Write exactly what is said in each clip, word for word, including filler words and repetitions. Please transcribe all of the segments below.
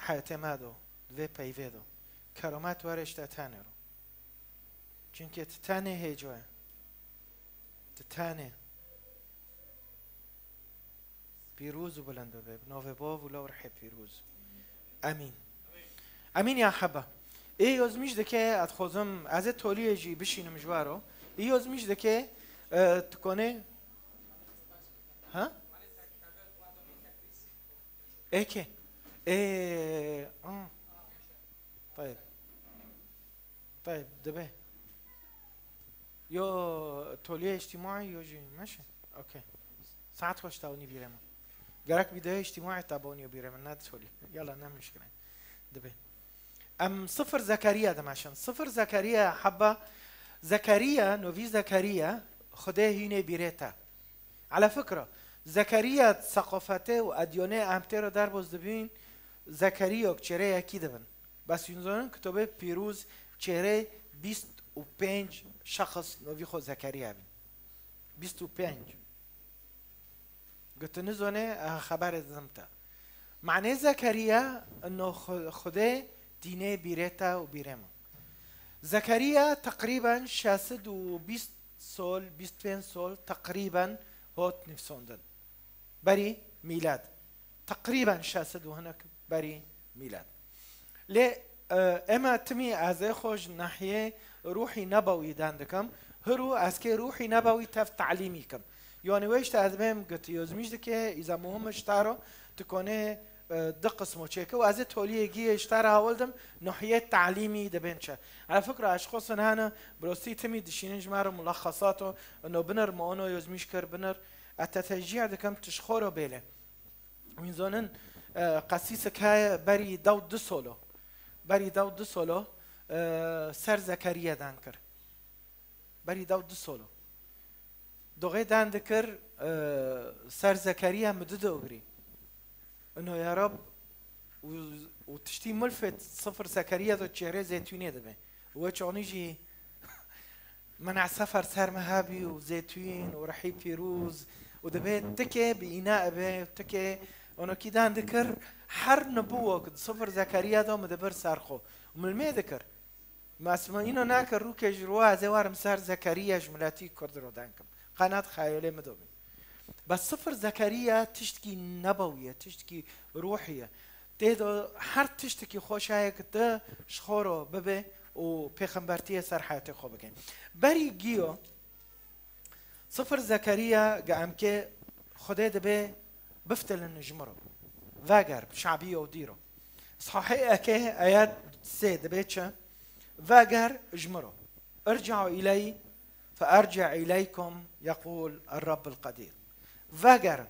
heyatê me do, di vê peyvê do. Keramet were ji te tenê ro. Çimkî tu tenê hêco ye. Tu tenê. Pîroz û bilind bibe. Bi navê Bav û Lal û Rihê Pîroz. Emîn. Emîn ya heba. Ê yozmîş dike, ez dixwazim, ez ê toliyê jî bişînim ji we re. Ê yozmîş dike, e, tu konê? Ha? Ê kê? Ê, a. Tayeb. Tayeb, dibe. Yo toliyê îctîmaî yo jî meşe. Okey. Saet xweş tawinî bîrê min. Gerek bî de îctîmaî ta bonî bîrê min, ne tolî. Yala, ne mişkile. Dibe. Em sifir Zekeriya dimeşin. Sifir Zekeriya heba Zekeriya, novî Zekeriya, Xwedê hînê bîrê te. Ala fikra, Zekeriya seqafetê û edyonê em tê re derbas dibîn, Zekeriya çêrê yekî dibin. Bes hûn zanin kitobê pîroz çêrê bîst û pênc şexs novî xwe Zekeriya bîn. Bîst û pênc. Got, tu nizanê, eh, xeberê didim te. Manê Zekeriya, ino Xu-, Xwedê tînê bîrê te û bîrê min. Zekeriya teqrîben şeş sed û bîst sol, bîst pênc sol teqrîben hot nivsandin. Berî mîlad. Teqrîben şeş sed û hinek berî mîlad. Lê, e, ema timî ez ê xwe ji nahiyê ruhî nebawî den dikim, hiru ez kê ruhî nebawî tev talîmî kim. Yanî wê işte ez bêm got, yozmîş dike, îza muhim ji te re, tu konê, e, du qismo çêke û ez ê toliyê giyê ji te re hewil dim, nahiyê talîmî dibên çi. Ala fikra, ez xwesin hene, bi rastî timî dişînin ji me re mulaxasato, ino binir, me ono yozmîş kir, binir, ez te teşcî dikim, tu ji xwe re bêle. Hûn zanin, e, qesîsek heye berî dew du solo. Berî dew du solo, e, ser Zekeriya dan kir. Berî dew du solo. Doxê dan dikir, e, ser Zekeriya mi du dogirî. Ino ya Rab, û, û tiştî milfet sifir Zekeriya do çêrê zêtûnê dibe. Û wê çonî jî Min sefer ser me hebî û zêtûn û rihî pîroz û dibê tikê bi îna ebe û tikê onokî dan dikir, her nibûwok di sifir Zekeriya de min dibir ser xwe û min lê dikir. Mes min îno nakir rûkê ji rû ez ê werim ser Zekeriya ji miletî Kurd re dan kim. Qenat xeyalê min dobî. Bes sifir Zekeriya tiştkî nebawî ye, tiştkî ruhî ye. Tê de her tiştekî xweş heye ki tu ji xwe re bibe û pêxembertiyê ser heyatê xwe bike. Berî giyo, sifir Zekeriya ge em kê Xwedê dibê biftilin ji min re. Veger, şabî Yewdî re. Sahî eke ayet sê dibê çi? Veger ji min re. Irci'u îleyî fe erci' îleykum yeqûl er-Rabbul Qedîr. Vegerin.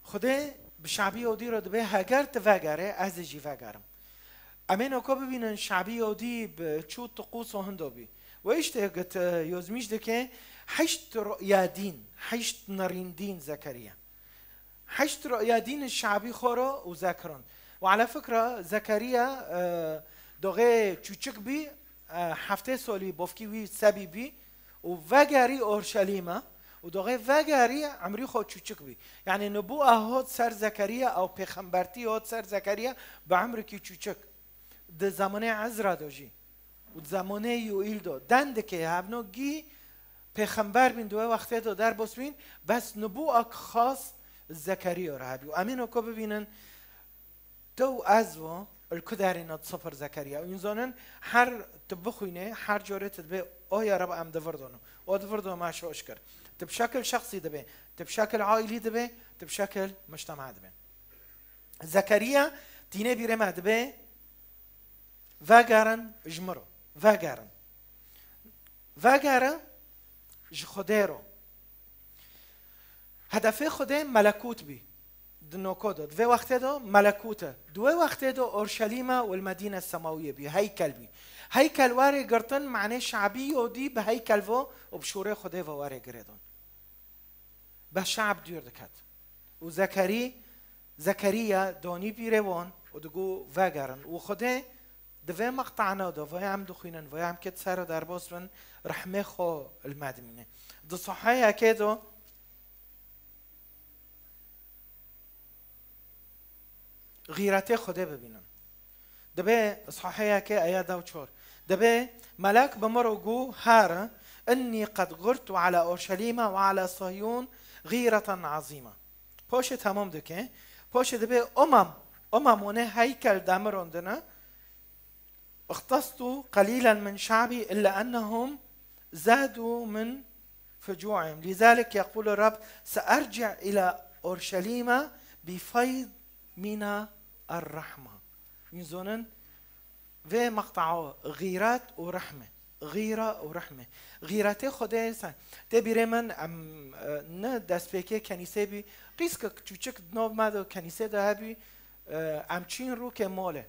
Xwedê bi şabî Yewdî re dibê, heger tu vegerê, ez ê jî vegerim. Em ê noka bibînin şabî Yewdî bi çû tiqûs û hindo bî. Wê îştê got, e, yozmîş dike heşt ruya dîn, heşt nerîn dîn Zekeriya. Heşt ruya dîn şabî xwe re û zekirin. Û ala fikra Zekeriya, e, doxê çûçik bî, e, heftê solî bofkî wî sebî bî û vegerî Orşelîme û doxê vegerî emrî xwe çûçik bî. Yanî nibûa hot ser Zekeriya ew pêxembertî hot ser Zekeriya bi emrikî çûçik. Di zamanê Ezra de jî û di zamanê Yoîl de. Den dike hevno gî pêxember bîn di wê wextê de derbas bîn, bes nibûak xas Zekeriya re hebî. Û em ê noka bibînin, tu û ez vo, li ku derê ne di sifir Zekeriya. Û zanin her tu bixwînê, her corê tu dibê, o ya Reb em di vir de ne. O di vir de me şoş kir. Tu bi şekil şexsî dibê, tu bi şekil aîlî dibê, tu bi şekil mujtema dibê. Zekeriya tînê bîrê me dibê, vegerin ji min re, vegerin. Vegerin ji Xwedê re. Hedefê Xwedê melekût bî. Di noko de, di vê wextê de melekût e. Di wê wextê de Orşelîm e û li Medîne Semawiye bî, heykel bî. Heykel warê girtin, manê şabî Yodî bi heykel ve û bi şûrê Xwedê ve warê girêdon. Be şab dûr diket. Û Zekerî, Zekeriya donî bîrê wan û digo, vegerin. Û Xwedê di vê meqtana de, vaya em dixwînin, vaya em kê di ser re derbas bin, rehmê xwe li me dimîne. Di saheyekê de, Xîretê Xwedê bibînin. Dibê saheyeke eya dew çor. Dibê melek bi min re got, Here, inni qed xirtu ala Orşelîma ve ala Sahyûn xîreten ezîma. Poşê temam dike. Poşê dibê umam, umam hûnê heykel demirondine. اختصت قليلا من شعبي إلا أنهم زادوا من فجوعهم. لذلك يقول الرب: سأرجع إلى أورشليم بفيض من الرحمة. Hûn zonin vê meqtao xîret û rehme. Xîra û rehme. Xîretê Xwedê sen. Tê bîrê min em, e, ne destpêkê kenîsê bî. Qîzkek çûçik di nav me de kenîsê de hebî, e, em çîn rûkê molê.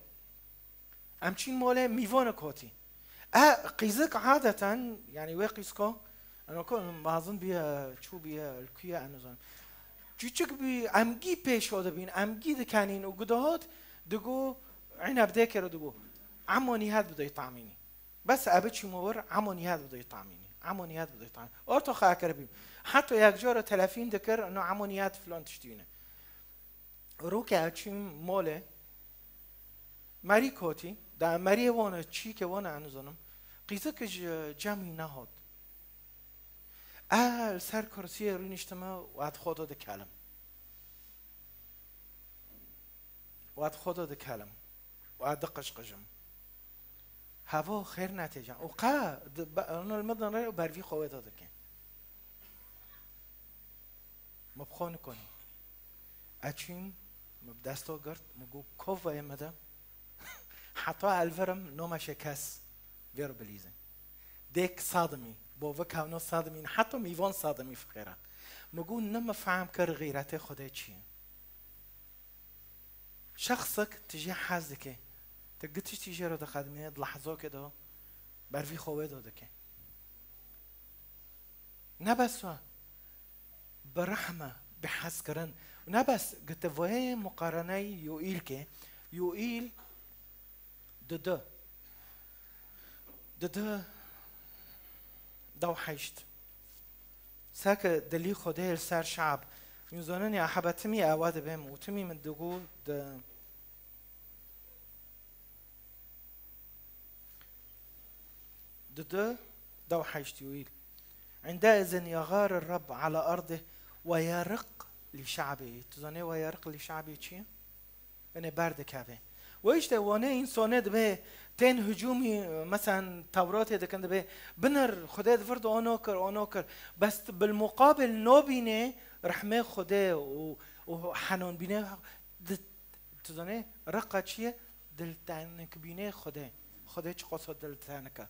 Em çîn molê mîvanek hatî. E, qîzik adeten, yani wê qîzko, eno ko mazin biye, çû biye, li ku ye, em nizanim. Çûçik bî, em gî pêşo dibîn, em gî dikenîn û gudihat, digo, îne bi dê kero digo, Emo nîhat bidey tamînî. Bes e biçîmo wir, Emo nîhat bidey tamînî. Emo nîhat bidey tamînî. Orto xakir bîm. Heta yek cara telefîn dikir, no Emo nîhat filan tiştî ne. Rûke eçîm molê, merî kotî, da meriyê wana, çîke wana, em nizanim. Qîzik ji cemî nehot. E, li ser kursiyê rûniştime û ez xwe de dikelim. Û ez xwe de dikelim. Û ez diqijqijim. Heva xêr netêcan. Û qe di, be, li min re û bervî xwe wê de dike. Min bi xwe nikonî. Eçîm, min bi desta girt, min got, kovayê min de. Heta elverim, nomeşe kes vê re bilîze. Dêk sadimî, bo vekevno sadimî, heta mîvan sadimî fixêra. Min got, ne min fehm kir xîretê Xwedê çi ye. Şexsek tu jê hez dike. Tu gi tiştî jê re dixedimîne, di lehzokê de bervî xwe wê de dike. Ne bes wa. Bi rehme, bi hezkirin. Ne bes, gite vê muqareneyê Yoîl ke, Yoîl di du. Di du, dew heşt. Seke dilî Xwedê li ser şab. Hûn zonin ya hebe timî ewa dibêm û timî min digo di Di du, dew heşt Yoîl. عندئذ يغار الرب على أرضه ويرق لشعبه. Tu zanê ويرق لشعبه çi ye? Yanê berdikeve. Ve işte wane însane dibe tên hücumî, mesela Tewratê dikin dibe binir, Xwedê di vir de ono kir, ono kir. Bes bil muqabil nobîne rehmê Xwedê û, û henonbîne di, tu zanê reqa çi ye? Diltenikbînê Xwedê. Xwedê çiqas diltenik e.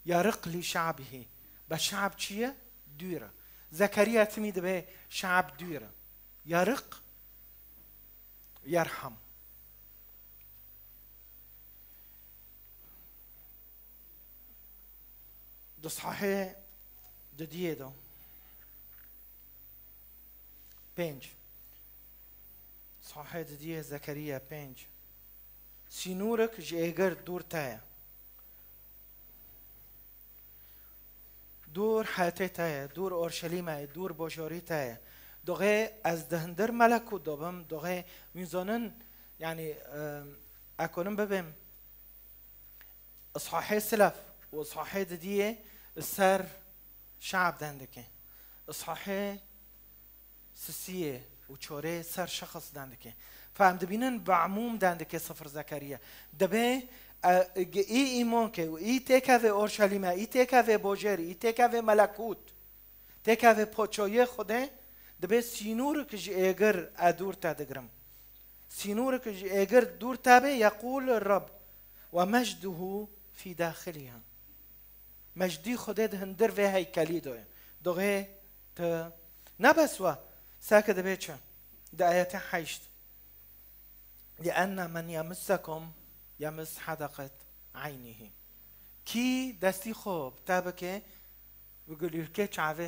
Yariq lî şabihî. Be şab çi ye? Dûr e. Zekeriya timî dibe şab dûr e. Yariq, yerham. Di sahê didiyê de. Pênc. Sahê didiyê Zekeriya pênc. Sînorek ji êgir dûr te ye. Dûr hetê te ye, dûr Orşelîme ye, dûr bojorî te ye. Doxê ez di hindir melekût de bim, doxê wîn zonin, yanî, em, ekonim bibêm. Îshahê silef û îshahê didiyê li ser şe'b dendike. Îshahê sisiyê û çorê ser şexs dendike. Fe em dibînin bi emûm dendike sifir Zekeriya. Dibê, e, î îman ke û î têkeve Orşelîme, î têkeve bojêr, î têkeve melekût. Têkeve poçoyê Xwedê, dibê sînorek ji êgir e dûr te digirim. Sînorek ji êgir dûr te bê, yeqûl Reb, we mecduhu fî daxiliha. Mejdî Xwedê di hindir vê heykelî de ye. Doxê tu ne bes we, seke dibê çi? Di ayetê heşt. Li enne men yemissekum yemis hedeqet eynihî. Kî destî xwe bi te bike, bi gulîlkê çavê